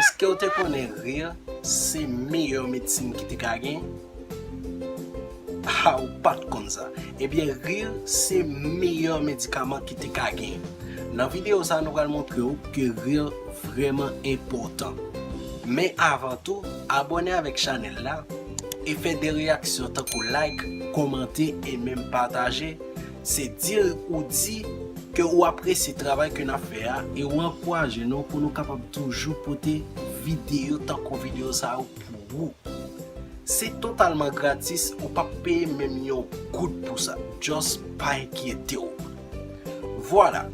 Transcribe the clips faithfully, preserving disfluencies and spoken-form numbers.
Èske w te konnen ri se meyè medsin ki te ka gen? A, ou pa t konn sa? Ebyen, ri se meyè medikaman ki te ka gen. Nan videyo sa, nou pral montre w ke ri vrèman enpòtan. Men avan tou, abòne avèk chanèl la e fè de reyaksyon tankou like, kòmante e menm pataje. Se di ou di ke ou apresye travay ke n ap fè a e ou ankouraje nou pou nou kapab toujou pote videyo tankou videyo sa yo pou ou. Se totalman gratis, ou p ap peye menm yon goud pou sa. Just pa enkyete w. Vwala,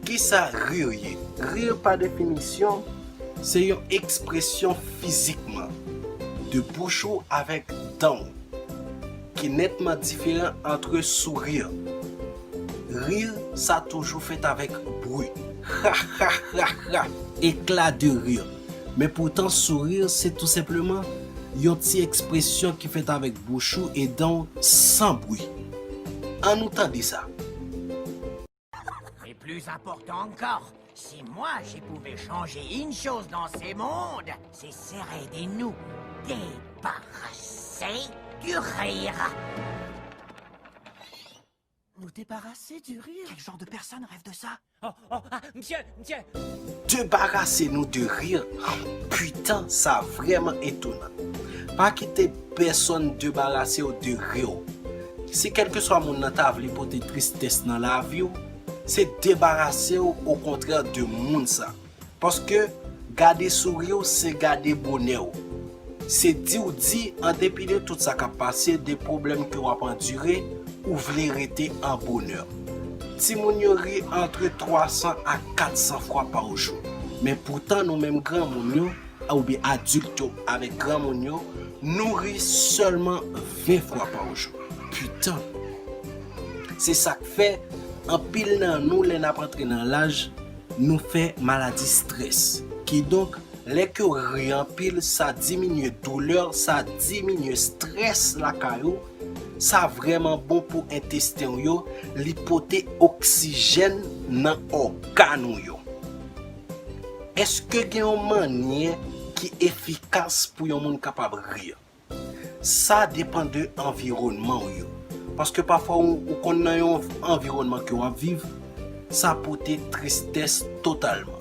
kisa ri ye? Ri pa definisyon, se yon ekspresyon fizikman de bouch ou avèk dan w ki nètman diferan antre souri. Ri sa toujou fèt avèk bri. Ha ha ha ha! Ekla de ri. Men poutan, souri se tou senpleman yon ti ekspresyon ki fèt avèk bouch ou e dan w san bri. Ann nou tande sa. Et plus important encore, si moi je pouvais changer une chose dans ce monde, ce serait de nous débarrasser du rire. Nous débarrasser du rire? Quel genre de personne rêve de ça? Oh, oh, ah, monsieur, monsieur. Debarase nou de ri. Putain, sa vrèman etonan. Pa kite pèsonn debarase w de ri w. Si kèlkeswa moun nan ta vle pote tristès nan lavi w, se debarase w okontrè de moun sa. Paske gade souri w se gade bonè w. Se di w di, an depi de tout sa k ap pase, de pwoblèm ke w ap andire, ou vle rete an bonè. Timoun yo ri antre twa san a kat san fwa pa jou. Men poutan nou menm granmoun yo, oubyen adilt yo avèk granmoun yo, nou ri sèlman ven fwa pa jou. Putain! Se sa k fè, anpil nan nou, lè n ap antre nan laj, nou fè maladi strès. Kidonk, lè ke w ri anpil, sa diminye doulè, sa diminye strès lakay ou, sa vrèman bon pou entesten w yo, li pote oksijèn nan ògàn ou yo. Èske gen yon mannyè ki efikas pou yon moun kapab ri? Sa depann de anviwònman w yo. Paske pafwa ou, ou konn nan yon anviwònman ke w ap viv, sa pote tristès totalman.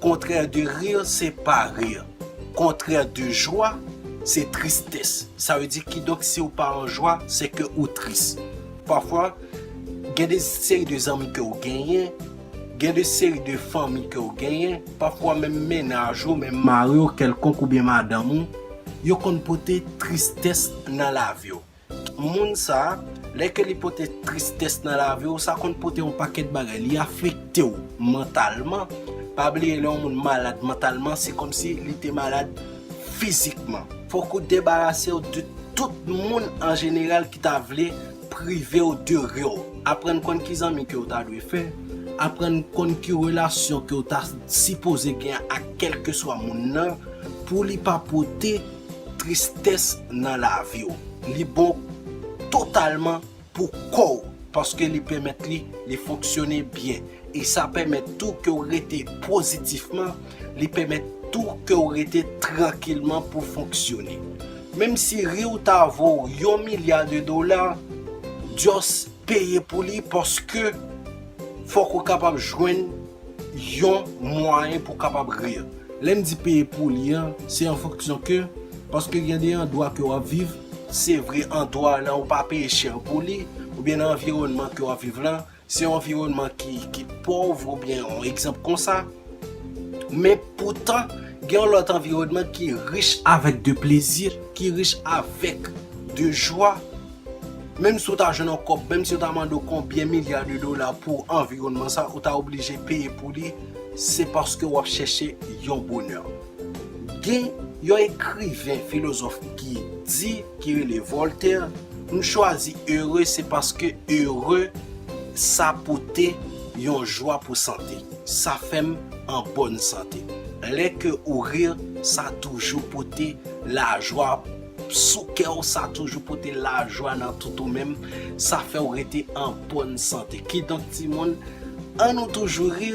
Kontrè de ri, se pa ri. Kontrè de jwa, se tristès. Sa vle di kidonk si w pa an jwa, se ke ou tris. Pafwa, gen de seri de zanmi ke w genyen, gen de seri de fanmi ke w genyen, pafwa menm mennaj ou, menm mari w kèlkonk oubyen madanm ou, yo konn pote tristès nan lavi w. Moun sa, lè ke li pote tristès nan lavi w, sa konn pote yon pakèt bagay. Li afekte w mantalman. Pa bliye lè yon moun malad mantalman, se kòmsi li te malad fizikman. Fòk ou debarase w de tout moun an jeneral ki ta vle prive w de ri w. Aprann konn ki zanmi ke w ta dwe fè. Aprann konn ki relasyon ke w ta sipoze gen ak kèlkeswa moun nan pou li pa pote tristès nan lavi w. Li bon totalman pou kò w, paske li pèmèt li, li fonksyone byen. E sa pèmèt tou ke w rete pozitifman, li pèmèt tou ke w rete trankilman pou fonksyone. Menm si ri w ta vo w yon milya de dola, just peye pou li, paske fòk ou kapab jwenn yon mwayen pou w kapab ri. Lè m di peye pou li an, se an fonksyon ke, paske gen de andwa ke w ap viv, se vre andwa lan ou pa peye chè pou li, oubyen nan anviwònman ke w ap viv lan, se yon anviwònman ki, ki pòv oubyen yon egzanp konsa. Men poutan, gen yon lòt anviwònman ki rich avèk de plezi, ki rich avèk de jwa. Menm si w ta jwenn yon kòb, menm si yo ta mande w konbyen milya de dola pou anviwònman sa, ou ta oblije peye pou li, se paske w ap chèche yon bonè. Gen yon ekriven filozòf ki di, ki rele Voltaire, m chwazi ere se paske ere sa pote yon jwa pou sante. Sa fè m an bòn sante. Lè ke ou ri, sa toujou pote lajwa sou kè w, sa toujou pote lajwa nan tout ou menm, sa fè w rete an bòn sante. Kidonk timoun, ann nou toujou ri,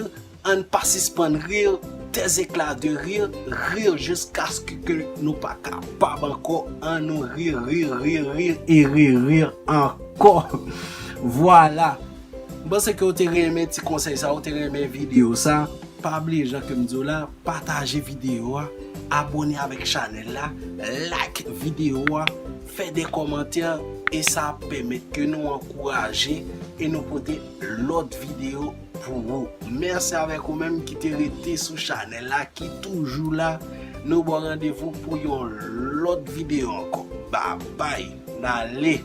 ann pa sispann ri, des éclats de rire, rire jusqu'à ce que nou pa kapab ankò. An nou rir, rir, rir, rir e rir, rir ankò. Vwala. M panse ke w te renmen ti konsèy sa, w te renmen videyo sa. Pa bliye, jan ke m di w la, pataje videyo a, abòne avèk chanèl la, like videyo a, fè de kòmantè, e sa ap pèmèt ke nou ankouraje e nou pote lòt videyo pou ou. Mèsi avèk ou menm ki te rete sou chanèl la, ki toujou la. Nou ba w randevou pou yon lòt videyo ankò. Babay, n ale.